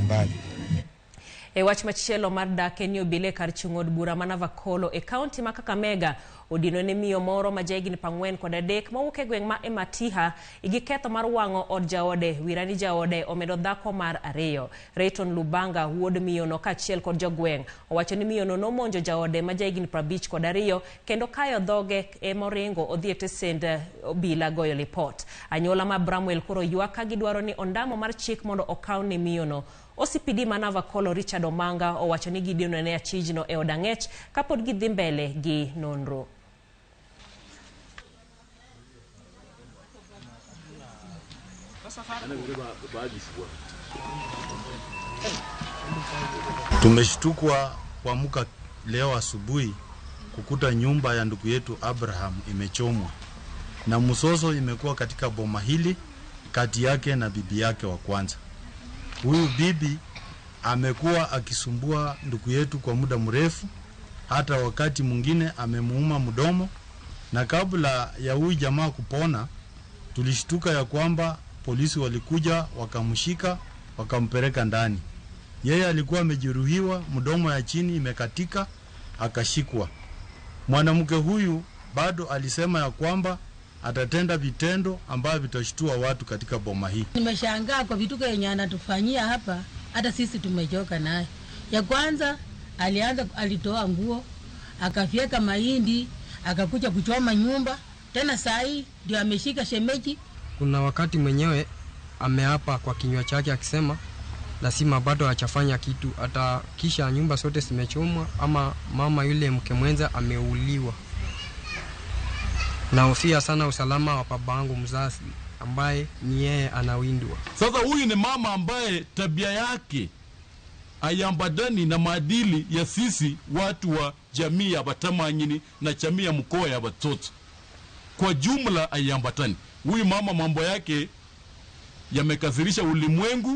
mbalimbali. E wach machielo mar dak en ni obila e kar chung' od bura ma Navakolo e kaunti ma Kakamega odino ne miyo moro ma jahigni 43 mowuok e gweng' ma Ematiha gi ketho mar wang'o od jaode wira ni jaode omedo dhako mar ariyo. Rayton Lubanga wuod miyono kaachiel kod jogweng' owacho ni miyono nomonjo jaode ma jahigni 52 kendo kayo dhoge emoringo odhi e tesend obila goyo lipot. Anyuola ma Bramwell koro ywak ka gidwaro ni ondamo mar chik mondo okaw ne miyono. OCPD ma Navakolo Richard Omanga owacho ni gidino ne achijno e od ang'ech kapod gidhi mbele gi nonro. Tumeshtukwa kuamka leo asubuhi kukuta nyumba ya ndugu yetu Abraham imechomwa na mzozo imekuwa katika boma hili kati yake na bibi yake wa kwanza. Huyu bibi amekuwa akisumbua ndugu yetu kwa muda mrefu, hata wakati mwingine amemuuma mdomo, na kabla ya huyu jamaa kupona, tulishtuka ya kwamba polisi walikuja wakamshika wakampeleka ndani. Yeye alikuwa amejeruhiwa, mdomo ya chini imekatika, akashikwa. Mwanamke huyu bado alisema ya kwamba atatenda vitendo ambavyo vitashtua watu katika boma hii. Nimeshangaa kwa vituko yenye anatufanyia hapa, hata sisi tumechoka naye. Ya kwanza alianza, alitoa nguo akafyeka mahindi, akakuja kuchoma nyumba tena, saa hii ndio ameshika shemeji. Kuna wakati mwenyewe ameapa kwa kinywa chake akisema lazima bado hajafanya kitu, hata kisha nyumba zote zimechomwa ama mama yule mke mwenza ameuliwa. Nahofia sana usalama wa babangu mzazi ambaye ni yeye anawindwa. Sasa huyu ni mama ambaye tabia yake haiambatani na maadili ya sisi watu wa jamii ya Batamanyini na jamii ya mkoa ya Batoto kwa jumla haiambatani. Huyu mama mambo yake yamekasirisha ulimwengu.